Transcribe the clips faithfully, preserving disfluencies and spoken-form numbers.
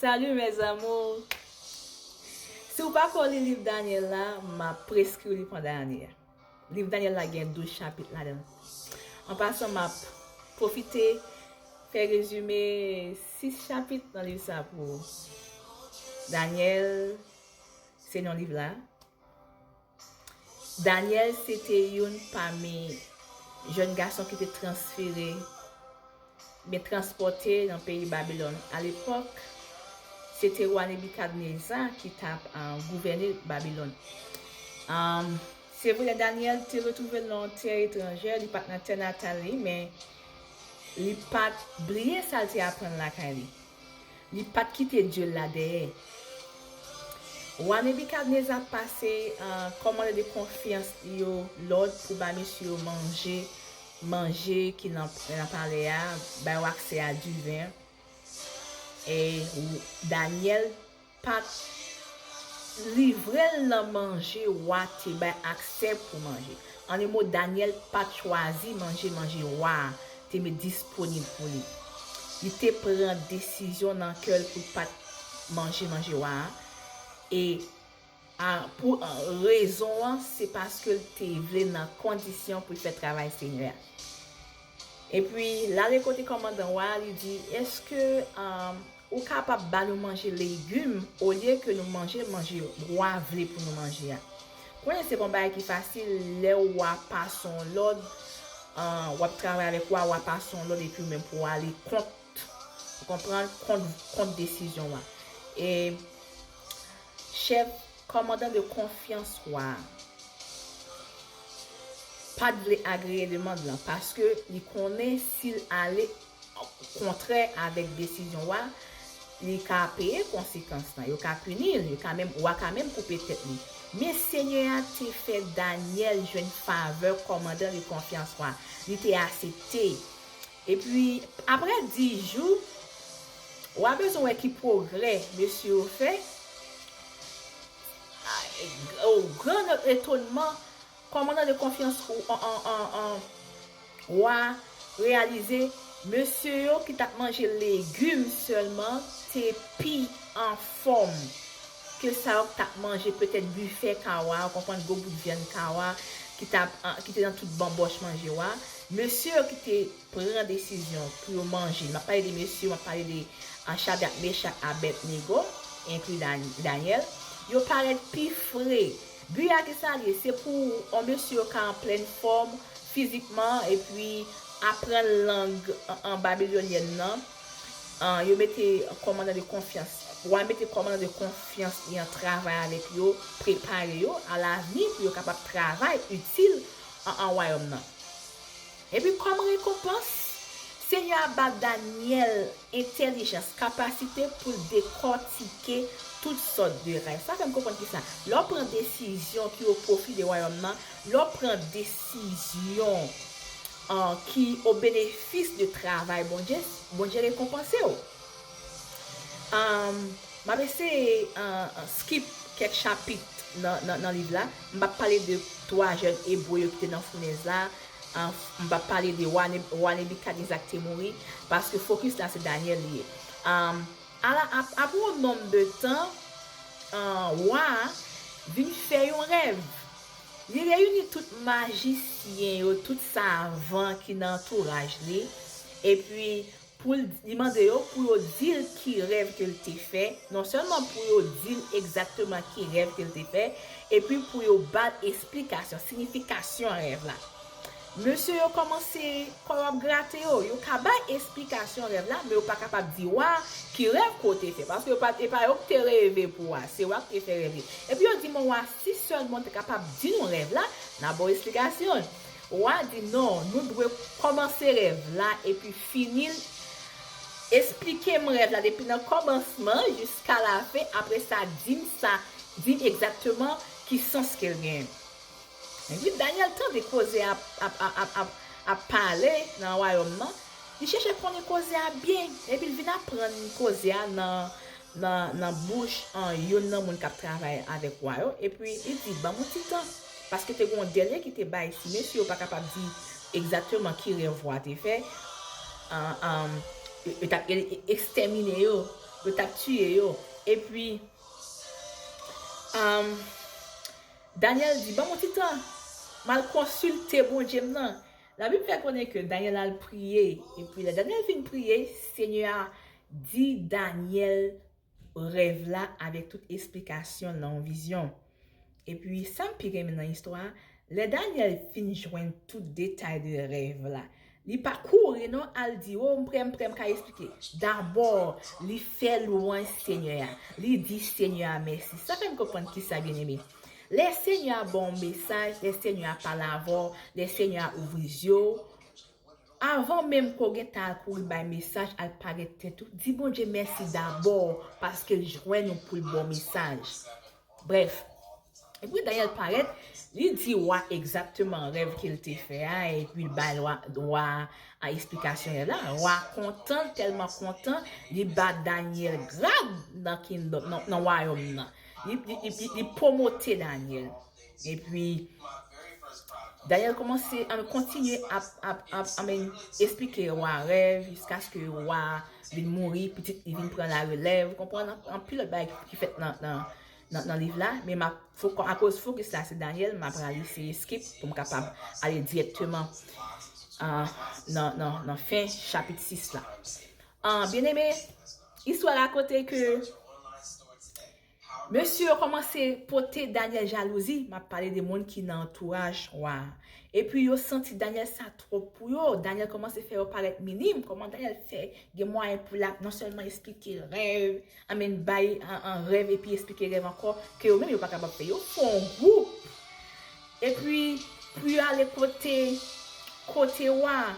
Salut mes amours! Si w pako li liv Danyèl la, m ap preskri w li pandan ane a. Liv Danyèl la gen douz chapit ladan l. An pasan, m ap pwofite fè rezime sis chapit nan liv sa pou ou. Danyèl se non liv la. Danyèl se te youn pami jèn gason ki te transfere, ben, transpòte nan peyi Babilòn. Alepòk, se te wa Nebikadneza ki t ap, ah, gouvène Babilòn. Ah, se vre, Danyèl te retwouve l nan yon tè etranjè, li pa t nan tè natal li, men li pa t bliye sa l te aprann lakay li. Li pa t kite Dye l la dèyè. Wa Nebikadneza pase, ah, kòmandan de konfyans li yo lòd pou ba mesye yo manje, manje ki nan, nan palè a, ba yo aksè a diven. E w-, Danyèl pa t livre l nan manje wa te bay aksè pou manje. An de mo, Danyèl pa t chwazi manje manje wa a te met disponib pou li. Li te pran desizyon nan kè l pou l pa t manje manje wa a. E a, pou, a, rezon an, se paske l te vle nan kondisyon pou l fè travay Senyè a. Epi, l ale kote kòmandan wa a, li di, èske, um, ou kapab ba nou manje legim olye ke nou manje manje wa vle pou nou manje a? Konnen se pa yon bagay ki fasil lè wa pase yon lòd, uh, w ap travay avèk wa, wa pase yon lòd epi w menm pou w ale kont, ou konprann, kont, kont desizyon wa. E chèf kòmandan de konfyans wa a pa t vle agreye demann lan, paske li konnen si l ale kontrè avèk desizyon wa, li ka peye konsekans lan, yo ka pini l, yo ka menm, wa ka menm koupe tèt li. Men Senyè a te fè Danyèl jwenn favè kòmandan de konfyans wa. Li te asepte. Epi, apre dis jou, wa bezwen wè ki pwogrè mesye yo fè. O gran etonman, kòmandan de konfyans ou an, an, an, an, wa reyalize mesye yo ki t ap manje legim sèlman te pi anfòm ke sa yo k t ap manje petèt bifè ka wa, ou konprann, gwo bout vyann ka wa ki t ap, an, ki te nan tout banbòch manje wa. Mesye yo ki te pran desizyon pou yo manje. M ap pale de mesye, m ap pale de, a, Chadrak, Mechak, Abèdnego, enkli Dan-, Danyèl. Yo parèt pi fre. Bi a ki sa l ye? Se pou yon mesye yo ka an plèn fòm fizikman, epi aprann lang, an, an, babilonyèn nan. An, yo mete kòmandan de konfyans, wa mete kòmandan de konfyans li an travay avèk yo, prepare yo alavni pou yo kapab travay itil an, an wayòm nan. Epi kòm rekonpans, Senyè a ba Danyèl entèlijans, kapasite pou l dekòtike tout sòt de rèv. Sa fè m konprann kisa? Lè w pran desizyon ki o pwofi de wayòm nan, lè w pran desizyon, an, ki o benefis de travay Bondye, Bondye rekonpanse w. An, m ap eseye, an, an, skip kèk chapit nan, nan, nan liv la. M p ap pale de twa jèn Ebre yo ki te nan founèz la. An, m p ap pale de wa Ne-, wa Nebikadneza ki te mouri, paske fokis la se Danyèl li ye. An, ala, ap-, apre yon nonm de tan, an, wa a vin fè yon rèv. Li reyini tout majisyen yo, tout savan ki nan antouraj li, epi pou l, li mande yo pou yo di l ki rèv ke l te fè, non sèlman pou yo di l egzakteman ki rèv ke l te fè, epi pou yo ba l esplikasyon, siyifikasyon rèv la. Mesye yo kòmanse, kò yo ap grate yo, yo ka bay esplikasyon rèv la, men yo pa kapab di wa ki rèv ke w te fè, paske yo pa, e pa yo ki te reve pou wa, se wa ki te fè rèv li. Epi yo di, men wa, si sèlman w te kapab di nou rèv la, n a ba w esplikasyon l. Wa di, non, nou dwe kòmanse rèv la epi fini l. Esplike m rèv la depi nan kòmansman jiska lafen, apre sa, di m sa, di m egzakteman ki sans ke l genyen. Epi Danyèl tande koze a ap, ap, ap, ap, ap, ap pale nan wayòm nan, li chèche konnen koze a byen, epi l vin aprann koze a nan, nan, nan bouch, an, youn nan moun k ap travay avèk wa yo, epi li di, ban m yon ti tan, paske te gen yon dèlè ki te bay, si mesye yo pa kapab di egzakteman ki rèv wa te fè, an, an, yo, yo t ap e-, e-, ekstèmine yo, yo t ap tiye yo. Epi, um, Daniel di, "Ban m yon ti tan, m al konsilte Bondye m nan." Labib fè konnen ke Daniel al priye. Epi, lè Daniel fin priye, Senyè a di Daniel rèv la avèk tout esplikasyon nan yon vizyon. Epi, sa m pi renmen nan istwa a, lè Daniel fin jwenn tout detay de rèv la, li pa kouri non al di, "O, m prè, m prè, m ka esplike." Dabò, li fè lwanj Senyè a. Li di Senyè a mèsi. Sa fè n konprann kisa, byeneme? Lè Senyè a ba w mesaj, lè Senyè a pale avè w, lè Senyè a ouvri zye w, avan menm ke w gentan al kouri bay mesaj, al parèt tèt ou, di Bondye mèsi dabò paske l jwenn ou pou l ba w mesaj. Brèf, epi Danyèl parèt, li di wa egzakteman rèv ke l te fè a, epi l bay wa, wa a esplikasyon rèv la. Wa kontan, tèlman kontan, li ba Danyèl grad nan kingdom, nan, nan wayòm nan. Li, li, li, li, li pwomote Danyèl. Epi, Danyèl kòmanse, an, kontinye ap, ap, ap, anmen, esplike wa rèv jiskaske wa vin mouri, pitit li vin pran larelèv. Ou konprann? An, anpil lòt bagay ki fèt nan, nan, nan, nan liv la. Men m ap, fo-, akoz fokis la se Danyèl, m ap prale eseye skip pou m kapab ale dirèkteman, ah, nan, nan, nan fen chapit sis la. Ah, byeneme, istwa rakonte ke mesye yo kòmanse pote Danyèl jalouzi. M ap pale de moun ki nan antouraj wa a. Epi yo santi Danyèl sa twòp pou yo. Danyèl kòmanse fè yo parèt minim. Kòman Danyèl fè gen mwayen pou l ap non sèlman esplike rèv, anmen bay an, an rèv epi esplike rèv ankò ke yo menm yo pa kapab fè. Yo fè yon gwoup. Epi, pou yo ale kote, kote wa a.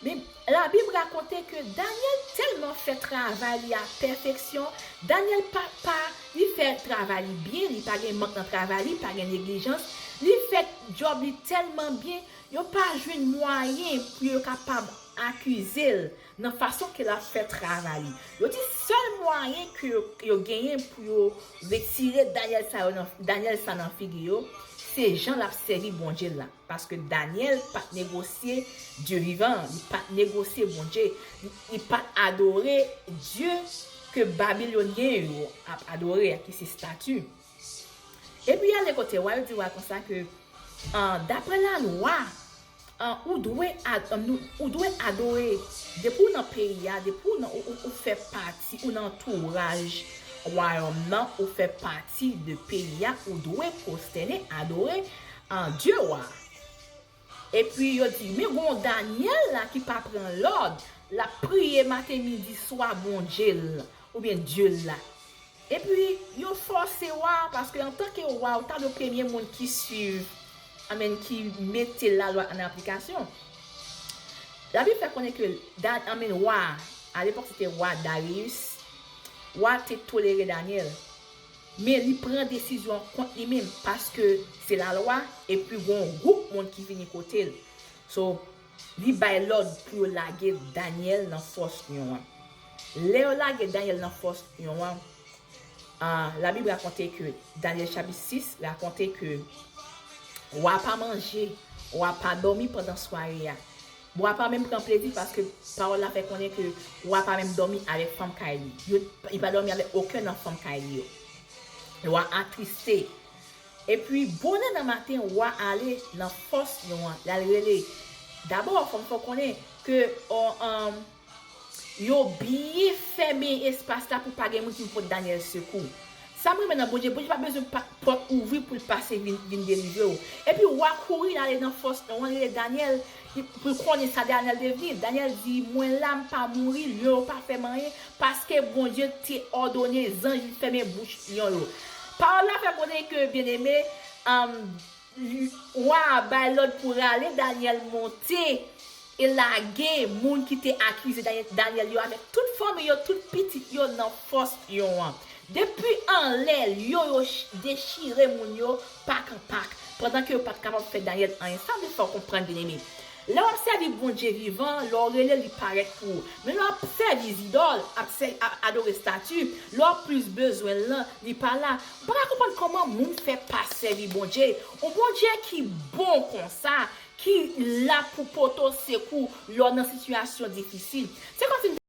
Men, Labib rakonte ke Danyèl tèlman fè travay li a pèfeksyon, Danyèl pa, pa, li fè travay li byen, li pa gen mank nan travay li, pa gen neglijans, li fè djòb li tèlman byen, yo pa jwenn mwayen pou yo kapab akize l nan fason ke l ap fè travay li. Yo di sèl mwayen ke yo, yo genyen pou yo retire Danyèl sa yo nan, Danyèl sa nan figi yo, se jan l ap sèvi Bondye l la. Paske Danyèl pa t negosye Dye vivan an, li pa t negosye Bondye, li, li pa t adore Dye ke Babilonyen yo ap adore a, ki se estati. Epi y ale kote wa, yo di wa konsa ke, ah, daprè lalwa, ah, ou dwe ad-, ah, nou, ou dwe adore, depi w nan peyi a, depi w nan, ou, ou, ou fè pati, ou nan antouraj wayòm nan, ou fè pati de peyi a, ou dwe pwostène, adore, ah, Dye wa. Epi yo di, men gon Danyèl la ki pa pran lòd, l ap priye maten, midi, swa Bondye l, oubyen Dye l la. Epi yo fòse wa a, paske antanke wa, ou ta dwe premye moun ki swiv, anmen, ki mete lalwa an aplikasyon. Labib fè konnen ke Da-, anmen, wa a, alepòk se te wa Darius, wa te tolere Danyèl. Men li pran desizyon kont li menm, paske se lalwa, epi gon gwoup moun ki vini kote l. So, li bay lòd pou yo lage Danyèl nan fòs lyon an. Lè yo lage Danyèl nan fòs lyon an, ah, Labib rakonte ke, Danyèl chapit sis rakonte ke wa pa manje, wa pa dòmi pandan sware a. Wa pa menm pran plezi paske pawòl la fè konnen ke wa pa menm dòmi avèk fanm kay li. Yo, li pa dòmi avèk okenn nan fanm kay li yo. Wa atriste. Epi, bonè nan maten, wa ale nan fòs lyon an, l al rele. Dabò, fò m fè w konnen ke, o, um, yo byen fèmen espas la pou pa gen moun ki pot Danyèl sekou. Sa m renmen nan Bondye, Bondye pa bezwen pa, pòt ouvri pou l pase vin, vin delivre w. Epi wa kouri l ale nan fòs lyon an, li rele Danyèl, li, pou l konnen sa Danyèl devni. Danyèl di, "Mwen la, m pa mouri, lyon yo pa fè m anyen, paske Bondye te òdone zanj li fèmen bouch lyon yo." Pawòl la fè konnen ke, byeneme, um, wa a bay lòd pou rale Danyèl monte e lage moun ki te akize Dany-, Danyèl yo avèk tout fanmi yo, tout pitit yo nan fòs lyon an. Depi anlè, lyon yo ch-, dechire moun yo pak an pak, pandan ke yo pa t kapab fè Danyèl anyen. Sa m vle fè w konprann, byeneme. Lè w ap sèvi Bondye vivan, lè w rele, li parèt pou ou. Men lè w ap sèvi zidòl, ap sè-, ap adore estati, lè w plis bezwen l lan, li pa la. M pa ka konprann kòman moun fè pa sèvi Bondye. Yon Bondye ki bon konsa, ki la pou pote w sekou lè w nan sitiyasyon difisil. Se kòmsi